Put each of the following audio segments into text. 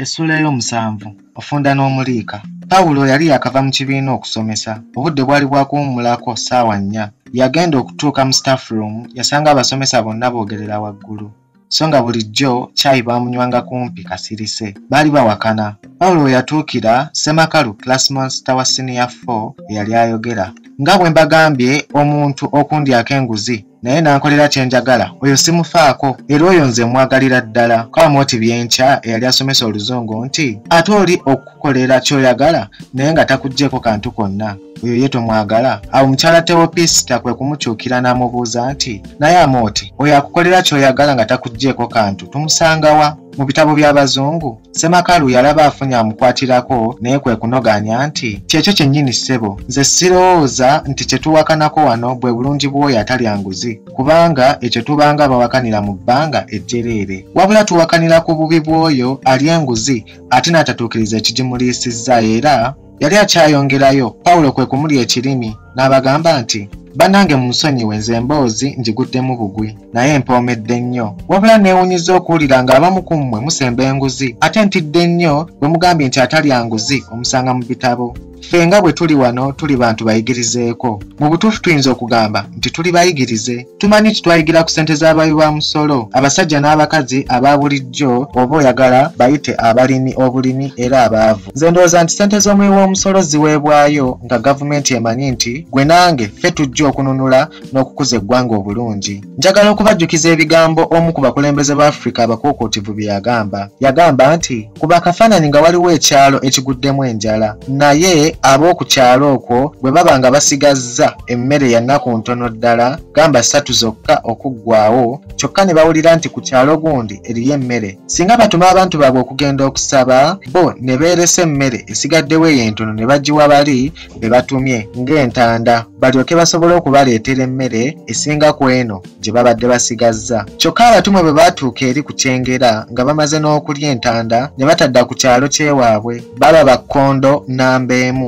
Essuula ey'omusanvu, Ofunda n'omuliika. Pawulo yali yaakava mu kibiina okusomesa. Obudde bwali bwa kuwummulako ssaawa nnya. Yagenda okutuuka mu staff room yasanga abasomesa bonna boogerera waggulu. So nga bulijjo caayi baamunywanga kumpi kasirise. Baali bawakana. Pawulo we yatuukira, Ssemakalu, class monster wa siniya 4 eyali ayogera. Nga bwe mbagambye omuntu okundyako enguzi naye n'ankolera kye njagala, oyo simufaako era oyo nze mwagalira ddala. Kamooti Byenkya eyali asomesa Oluzungu nti ate oli okukukolera ky'oyagala naye nga takuggyeeko kantu konna, oyo ye tomwagala. Awo mukyala Tewopisita kwe kumukyukira n'amubuuza nti naye Amooti, oyo akukolera ky'oyagala nga takuggyeeko kantu tumusanga wa? Mu bitabo by'Abazungu? Ssemakalu yalaba afunye amukwatirako naye kwe kunoganya nti kyekyo kyennyini ssebo, nze sirowooza nti kye tuwakanako wano bwe bulungi bw'oyo atalya nguzi, kubanga ekyo tubanga abawakanira mu bbanga ejjereere. Wabula tuwakanira ku bubi bw'oyo alya enguzi ate n'atatuukiriza ekigimuliisizza. Era yali akyayongerayo, Pawulo kwe kumulya ekirimi n'abagamba nti bannange munsonyiwe, nze emboozi njiguddemu bugwi naye mpoomedde nnyo. Wabula neewunyizza okuwulira ng'abamu ku mmwe musemba enguzi, ate ntidde nnyo bwe mugambye nti atalya nguzi omusanga mu bitabo. Ffe nga bwe tuli wano tuli bantu bayigirizeeko. Mu butuufu tuyinza okugamba nti tuli bayigirize. Tumanyi nti twayigira ku ssente z'abawi ba musolo, abasajja n'abakazi aba bulijjo, oba oyagala bayite abalimi obulimi era abaavu. Nze ndowooza nti ssente z'omuwi w'omusolo ziweebwayo nga gavumenti emanyi nti gwe nange ffe tujja okununula n'okukuza eggwanga obulungi. Njagala okubajjukiza ebigambo omu ku bakulembeze ba Afrika abakuukuutivu bye yagamba. Yagamba nti kuba akafaananyi nga waliwo ekyalo ekiguddemu enjala, naye ab'oku kyalo okwo bwe baba nga basigazza emmere ya nnaku ntono ddala, gamba 3 zokka okuggwaawo, kyokka ne bawulira nti ku kyalo gundi eriyo emmere. Singa batuma abantu baabwe okugenda okusaba, bo ne beeresa emmere esigaddewo eyo entono ne bagiwa bali be batumye ng'entanda, balyoke basobole okubaleetera emmere esinga ku eno gye babadde basigazza. Kyokka abatumwe bwe baatuuka eri ku Kyengera nga bamaze n'okulya entanda ne batadda ku kyalo kyewaabwe, baba bakkondo namba emu.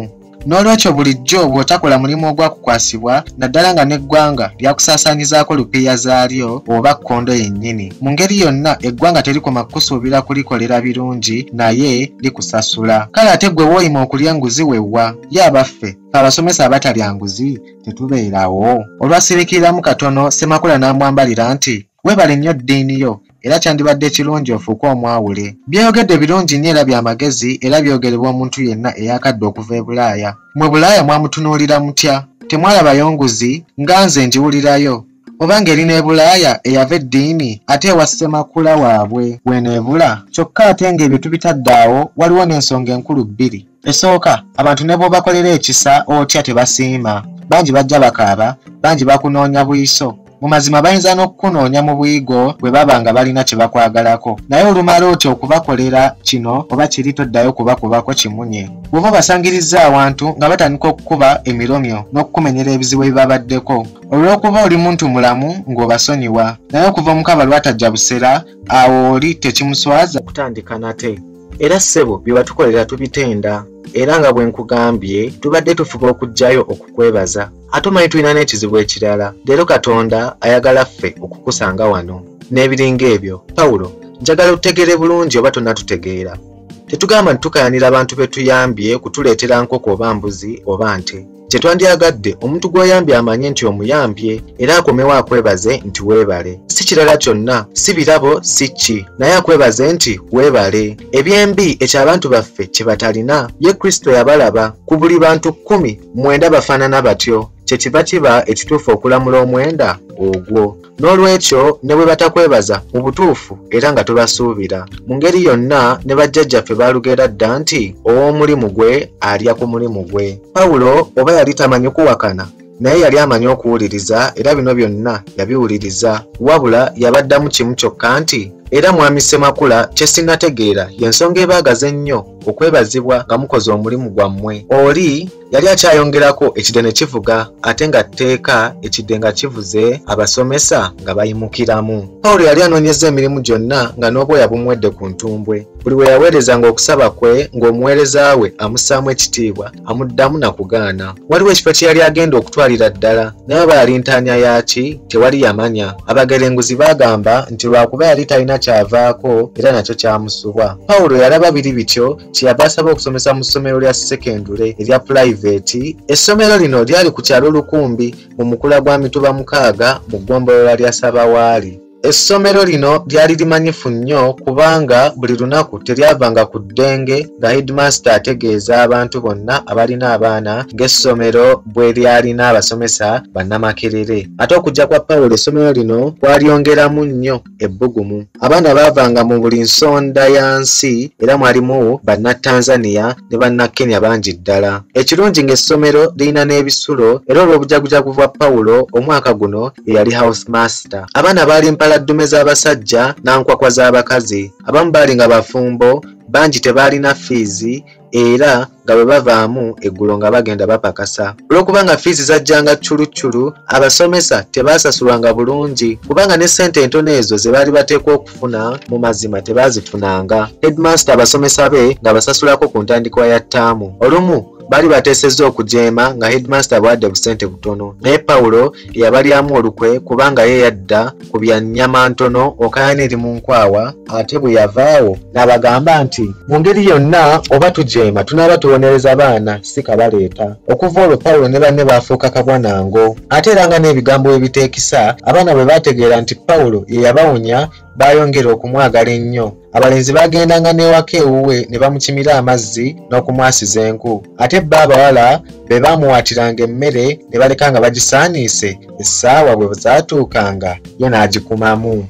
N'olwekyo bulijjo bw'otakola mulimu ogwakukwasibwa, naddala nga n'eggwanga lyakusaasaanyizaako lupiiya zaalyo oba kkondo yennyini. Mu ngeri yonna eggwanga terikoma kukusuubira kulikolera birungi naye likusasula. Kale ate ggwe w'oyima okulya enguzi wewa? Ye abaffe, ffe abasomesa abatalya nguzi tetubeerawo. Olwasirikiriramu katono, Ssemakula n'amwambalira nti weebale nnyo ddiini yo, era kyandibadde kirungi ofuuke omwawule. Byeyogedde birungi nnyo era bya magezi, era byogerebwa omuntu yenna eyakadde okuva e Bulaaya. Mmwe Bulaaya mwamutunuulira mutya? Temwalabayo nguzi nga nze ngiwulirayo? Oba ng'eri n'e Bulaaya eyava eddiini ate ewa Ssemakula waabwe w'eneebula? Kyokka ate ng'ebyo tubitadde awo, waliwo n'ensonga enkulu bbiri. Esooka, abantu ne bw'obakolera ekisa otya tebasiima. Bangi bajja bakaaba, bangi bakunoonya buyiso. Mu mazima bayinza n'okukunoonya mu buyigo bwe baba nga balina kye bakwagalako. Naye olumala otya okubakolera kino oba kiri toddayo kubakubako kimunye. Bw'oba obasangirizza awantu nga batandika okukuba emiromyo n'okukumenyera ebizibu ebibabaddeko. Olw'okuba oli muntu mulamu ng'obasonyiwa, naye okuva omukaba lw'atajja busera, awo oli tekimuswaza okutandika nate. Era ssebo bye watukolera tubitenda, era nga bwe nkugambye tubadde tufuba okuggyayo okukwebaza. Ate omanyi tulina n'ekizibu ekirala. Leero Katonda ayagala ffe okukusanga wano n'ebiringa ebyo. Pawulo, njagala otutegeere bulungi oba tonnatutegeera. Tetugamba nti tukayanira abantu be tuyambye kutuleetera nkoko oba mbuzi oba nte. Kye twandyagadde omuntu gw'oyambye amanye nti omuyambye era akomewo akwebaze nti weebale. Si kirala kyonna, si birabo, si ki, naye akwebaze nti weebale. Ebyembi ekyo abantu baffe kye batalina, ye Kristo yabalaba. Ku buli bantu 10, 9 bafaanana batyo. Kye kiva kiba ekituufu okulamula omwenda ogwo. N'olwekyo ne bwe batakwebaza mu butuufu era nga tobasuubira. Mu ngeri yonna ne bajjajjaffe baalugera dda nti ow'omulimu gwe alya ku mulimu gwe. Pawulo oba yali tamanyi kuwakana, naye yali amanyi okuwuliriza, era bino byonna yabiwuliriza. Wabula yabaddamu kimu kyokka nti era mwami Ssemakula kye sinnategeera y'ensonga ebaagaza ennyo okwebazibwa nga mukoze omulimu gwammwe. Oli yali akyayongerako ekide ne kivuga, ate nga tteeka ekide nga kivuze abasomesa nga bayimukiramu. Pawulo yali anoonyeza emirimu gyonna nga n'obwoya bumuwedde ku ntumbwe. Buli we yaweerezanga okusaba kwe ng'omuweereza we amussaamu ekitiibwa, amuddamu na kugaana. Waliwo ekifo kye yali agenda okutwalira ddala, naye aba yali ntaanya yaaki tewali yamanya. Abagerenguzi baagamba nti lwakuba yali talina kyavaako era nakyo kyamusubwa. Pawulo yalaba biri bityo kyeyava asaba okusomesa mu ssomero lya sekendule erya pulayiveti. Essomero lino lyali ku kyalo Lukumbi mu mukula gwa Mituba 6 mu ggombolola lya Ssabawaali. Essomero lino lyali limanyifu nnyo kubanga buli lunaku teryavanga ku ddenge nga headmaster ategeeza abantu bonna abalina abaana ng'essomero bwe lyalina abasomesa bannamakerere. Ate okujja kwa Pawulo essomero lino kwalyongeramu nnyo ebbugumu. Abaana baavanga mu buli nsonda ya nsi era mwalimu bannatanzania ne bannakenya bangi ddala. Ekirungi ng'essomero lirina n'ebisulo era olw'obujagujagu bwa Pawulo omwaka guno ye yali housemaster. Abaana baali mpala ddume z'abasajja n'ankwakwa z'abakazi. Abamu baali nga bafumbo, bangi tebaalina fiizi era nga bwe bavaamu eggulo nga bagenda bapakasa. Olw'okubanga fiizi zajjanga cculucculu, abasomesa tebaasasulwanga bulungi kubanga ne ssente entono ezo ze baali bateekwa okufuna mu mazima tebaazifunanga. Headmaster abasomesa be nga basasulako ku ntandikwa ya ttaamu. Olumu baali bateesezza okujeema nga headmaster bwadde busente butono, naye Pawulo yabalyamu olukwe kubanga ye yadda ku bya nnyama ntono okaayana eri mu nkwawa, ate bwe yavaawo n'abagamba nti mu ngeri yonna oba tujeema tunaaba tubonereza baana si kabaleeta. Okuva olwo Pawulo ne banne baafuuka kabwanango. Ate era nga n'ebigambo ebiteekisa, abaana bwe baategeera nti Pawulo ye yabawonya baayongera okumwagala ennyo. Abalenzi baagendanga n'ewaka ewuwe ne bamukimira amazzi n'okumwasiza enku. Ate bo abawala be baamuwaatiranga emmere ne baleka nga bagisaaniise, essaawa bwe zaatuukanga ye n'agikumamu.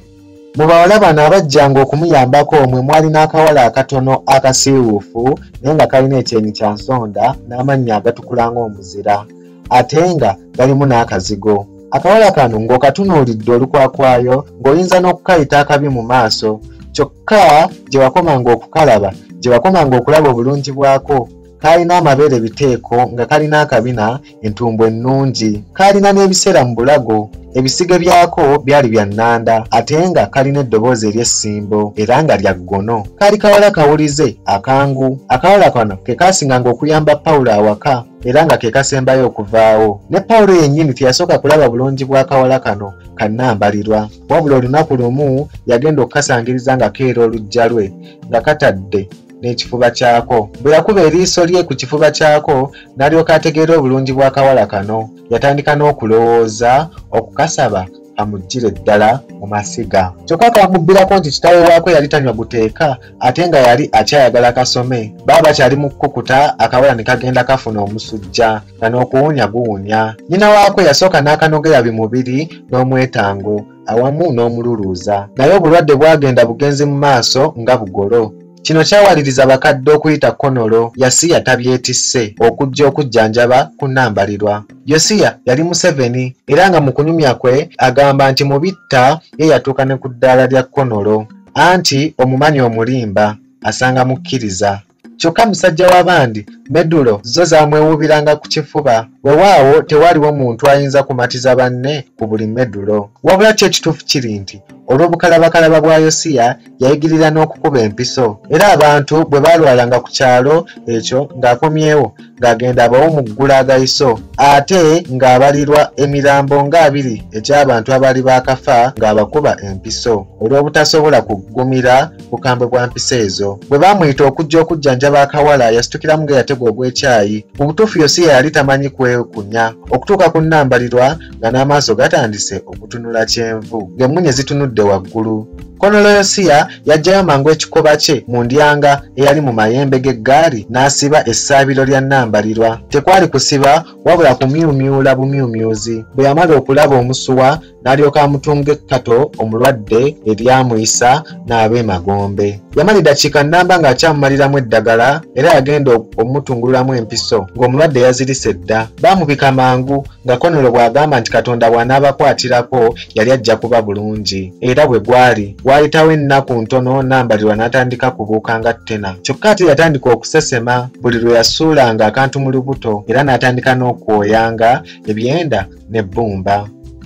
Mu bawala bano abajjanga okumuyambako mwe mwali n'akawala akatono akasiiwuufu naye nga kalina ekyenyi kya nsonda n'amannyo agatukula ng'omuzira, ate nga galimu n'akazigo. Akawala kano ng'okatunuulidde olukwakwayo ng'oyinza n'okukayita akabi mu maaso, kyokka gye wakomanga okukalaba, gye wakomanga okulaba obulungi bwako. Kaalina amabeere biteeko nga kalina akabina, entumbwe ennungi. Kaalina n'ebiseera mu bulago. Ebisige byako byali bya nnanda ate nga kalina eddoboozi ery'essimbo era nga lya ggono. Kaali kawala kawulize akangu. Akawala kano ke kaasinganga okuyamba Pawulo awaka era nga ke kasembayo okuvaawo. Ne Pawulo yennyini teyasooka kulaba bulungi bw'akawala kano kannambalirwa, wabula olunaku lumu yagenda okukasangiriza nga keera oluggya lwe nga katadde n'ekifuba kyako. Bwe yakuba eriiso lye ku kifuba kyako n'alyoka ategeera obulungi bw'akawala kano. Yatandika n'okulowooza okukasaba amuggyire ddala mu masiga. Kyokka kamubbirako nti kitaawe waako yali tanywa guteeka ate nga yali akyayagala kasome. Baba bakyali mu kkukuta, akawala ne kagenda kafuna omusujja nga n'okuwunya guwunya. Nnyina waako yasooka n'akanogera bimubiri n'omwetango awamu n'omululuuza, naye obulwadde bwagenda bugenzi mu maaso nga bugolo. Kino kyawaliriza bakadde okuyita Konolo Yosiya tabyetisse okujja okujjanjaba ku Nnambalirwa. Yosiya yali Museveni era nga mu kunyumya kwe agamba nti mu bitta ye yatuuka ne ku ddaala lya Konolo, anti omumanyi omulimba asanga mukkiriza. Kyokka musajja w'abandi medulo zo zaamwewuubiranga ku kifuba. Weewaawo tewaliwo muntu ayinza kumatiza banne ku buli medulo. Wabula kyo ekituufu kiri nti olw'obukalabakalaba bwa Yosiya yayigirira n'okukuba empiso, era abantu bwe baalwalanga ku kyalo ekyo ng'akomyewo ng'agenda abawumuggula agayiso, ate ng'abalirwa emirambo nga 2 egy'abantu abaali baakafa ng'abakuba empiso olw'obutasobola kugumira bukambwe bwa mpiso ezo. Bwe baamuyita okujja okujjanjaba akawala yasitukiramu nga yategwa ogw'ekyayi. Mu butuufu Yosiya yali tamanyi kwekunya okutuuka ku Nnambalirwa nga n'amaaso gatandise okutunula kyenvu ng'emmunye zitunudde waggulu. Konolo Yosiya yaggyayo mangu ekikoba kye mu ndyanga eyali mu mayembe g'eggaali n'asiba essaabiro lya Nnambalirwa. Tekwali kusiba wabula kumyumyula bumyumyuzi. Bwe yamala okulaba omusuwa n'alyoka amutunga ekkato omulwadde eryamuyisa n'aba emagombe. Yamala eddakiika nnamba ng'akyamumaliramu eddagala era yagenda omutungululamu empiso ng'omulwadde yazirise dda. Baamubika mangu nga Konolo bw'agamba nti Katonda bw'anaabakwatirako yali ajja kuba bulungi, era bwe gwali. Waayitawo ennaku ntono Nambalirwa n'atandika kubuuka nga ttena. Kyokka ate yatandika okusesema buli lwe yasuulanga akantu mu lubuto era n'atandika n'okwoyanga ebyenda n'ebbumba.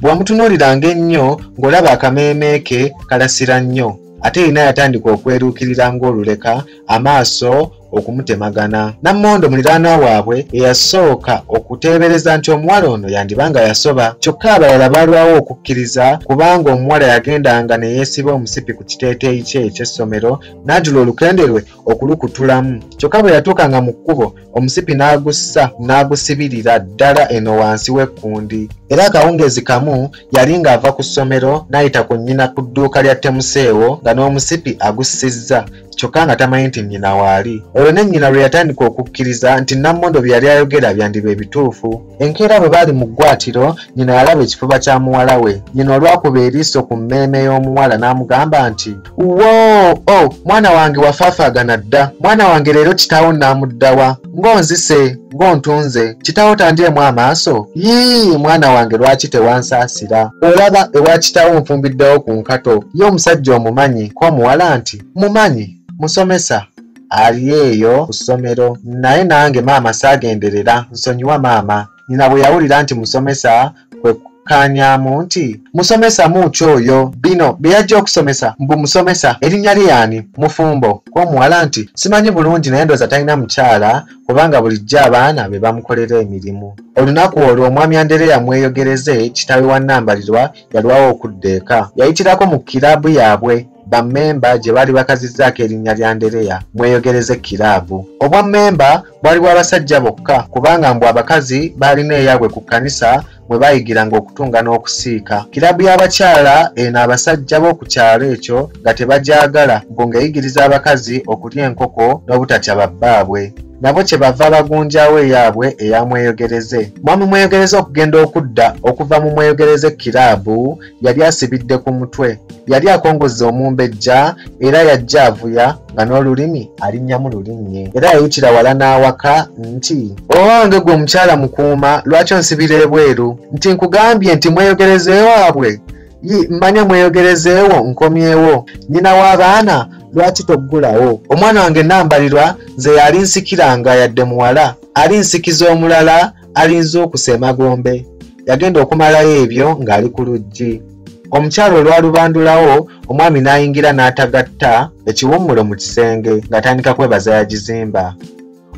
Bw'amutunuuliranga ennyo ng'olaba akameeme ke kalasira nnyo. Ate yenna yatandika okweruukirira ng'oluleka amaaso okumutemagana. Nammondo muliraanwa waabwe eyasooka okuteebereza nti omuwala ono yandiba nga yasoba. Kyokka abalala baalwawo okukkiriza kubanga omuwala yagendanga ne yeesiba omusipi ku kiteeteeyi kye eky'essomero n'ajula olukende lwe okulukutulamu. Kyokka bwe yatuukanga mu kkubo omusipi n'agussa n'agusibirira ddala eno wansi w'ekkundi. Era akawungeezi kamu yali ng'ava ku ssomero n'ayita ku nnyina ku dduuka lya Temuseewo nga n'omusipi agussizza kyokka nga tamanyi nti nnyina waali. Olwo ne nnyina lwe yatandika okukkiriza nti Nammondo bye yali ayogera byandiba ebituufu. Enkeera bwe baali mu ggwatiro, nnyina yalaba ekifuba kya muwala we. Nnyina olwakuba eriiso ku mmeeme y'omuwala n'amugamba nti, "Woo, oh, mwana wange wafaafaagana dda. Mwana wange leero kitaawo nnaamuddawa. Ng'onzise, ng'ontunze, kitaawo tandyemu amaaso? Yii, mwana wange lwaki tewansaasira? Olaba ewa kitaawo nfumbiddewo ku nkato. Ye omusajja omumanyi?" Ko omuwala nti, "Mumanyi, musomesa. Ali eyo ku ssomero. Naye nange maama saagenderera, nsonyiwa maama." Nnyina bwe yawulira nti musomesa kwe kukkaanyaamu nti, "Musomesa muuki oyo? Bino bye yajja okusomesa mbu musomesa, erinnya lye y'ani? Mufumbo." Ko omuwala nti, "Simanyi bulungi naye ndowooza talina mukyala kubanga bulijjo abaana be bamukolera emirimu." Olunaku olwo omwami Andereya Mweyogereze kitaawe wa Nambalirwa yalwawo okudda eka. Yayitirako mu kiraabu yaabwe bammemba gye baali bakazizzaako erinnya lya Andereya Mweyogereze kiraabu. Obwammemba bwali bw'abasajja bokka kubanga mbu abakazi baalina eyaabwe ku kkanisa mwe baayigiranga okutunga n'okusiika. Kiraabu y'abakyala eno abasajja b'oku kyalo ekyo nga tebagyagala mbu ng'eyigiriza abakazi okulya enkoko n'obutatya babbaabwe. Nabo kye bava bagunjawo eyaabwe eya Mweyogereze. Mwami Mweyogereze okugenda okudda okuva mu Mweyogereze kiraabu yali asibidde ku mutwe. Yali akongozza omumbejja era yajja avuya nga n'olulimi alinnyamu lulinnye. Era yayitira wala n'awaka nti, "Owange gwe omukyala Mukuuma, lwaki onsibira ebweru? Nti nkugambye nti Mweyogereze waabwe. Yi, mmanya Mweyogerezeewo nkomyewo. Nnyina w'abaana lwaki toggulawo? Omwana wange Nambalirwa nze yali nsikiranga yadde muwala, ali nsikiza omulala alinzuukusa emagombe." Yagenda okumalayo ebyo ng'ali ku luggi. Omukyala olwalubandulawo omwami n'ayingira n'atagatta ekiwummulo mu kisenge ng'atandika kwebaza yagizimba.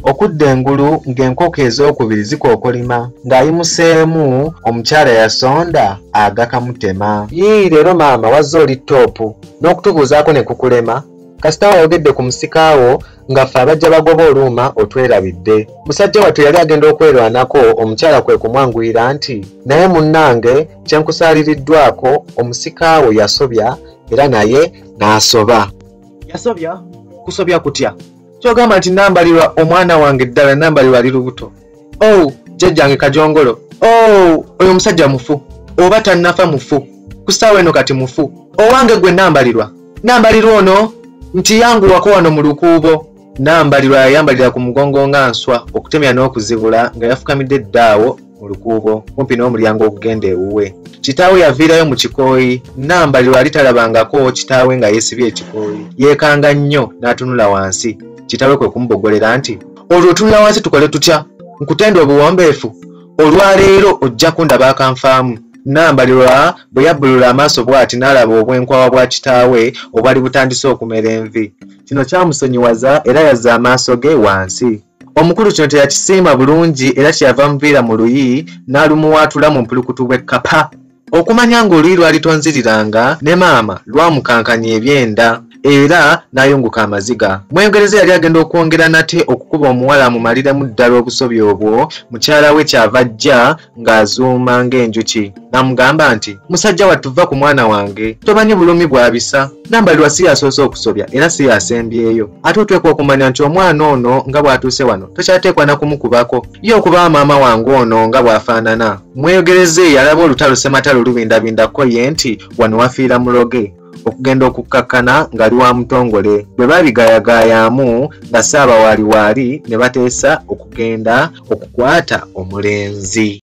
Okudda engulu ng'enkoko ezookubiri zikookolima ng'ayimuseemu omukyala yasonda agakamutema. "Yii, leero maama wazze oli ttoopu n'okutubuuzaako ne kukulema. Kasita wayogedde ku musikaawo nga ffe abajja bagoba oluuma otwerabidde." Musajja wattu yali agenda okwerwanako omukyala kwe kumwanguyira nti, "Naye munnange kye nkusaaliriddwako omusikaawo yasobya era naye n'asoba." "Yasobya? Kusobya kutya? Ky'ogamba nti Nambalirwa omwana wange ddala Nambalirwa ali lubuto? Oh, jjajjange Kajongolo. Oh, oyo omusajja mufu. Oba tannafa mufu. Ku ssaawa eno kati mufu. Owange gwe Nambalirwa. Nambalirwa ono nti yanguwako wano mu lukuubo." Nambalirwa yayambalira ku mugongo nga nswa okutemya n'okuzibula nga yafukamidde ddaawo mu lukuubo kumpi n'omulyango okugenda ewuwe. Kitaawe yaviirayo mu kikooyi. Nambalirwa ali talabangako kitaawe nga yeesibye ekikooyi. Yeekanga nnyo n'atunula wansi. Kitaawe kwe kumubogolera nti, "Olwo otunula wansi tukole tutya? Nkutenda obuwombeefu. Olwaleero ojja kundaba akanfaamu." Nambalirwa bwe yabbulula amaaso bw'ati n'alaba obwenkwawa bwa kitaawe obwali butandise okumera envi. Kino kyamusonyiwaza era yazza amaaso ge wansi. Omukulu kino teyakisiima bulungi era kyeyava amuviira mu luyi n'alumuwaatula mu mpulukutu bw'ekkapa. Okumanya ng'oluyi lwali tonziriranga ne maama lwamukankanya ebyenda era n'ayunguka amaziga. Mweyogereze yali agenda okwongera nate okukuba omuwala amumaliremu ddala obusobi obwo, mukyala we kyava ajja ng'azuuma ng'enjuki. N'amugamba nti, "Musajja wattu vva ku mwana wange, tomanyi bulumi bw'abisa. Nambalirwa si yasoose okusobya era si yasembyeyo. Ate oteekwa okumanya nti omwana ono nga bw'atuuse wano tokyateekwa na kumukubako. Ye okuba maama wange ono nga bw'afaanana." Mweyogereze yalaba olutalo ssematalo lubindabindako ye nti wano wafiira muloge. Okugenda okukkakkana ng'ali wa mutongole. Bwe baabigayagaayaamu nga Ssaabawaaliwaali ne bateesa okugenda okukwata omulenzi.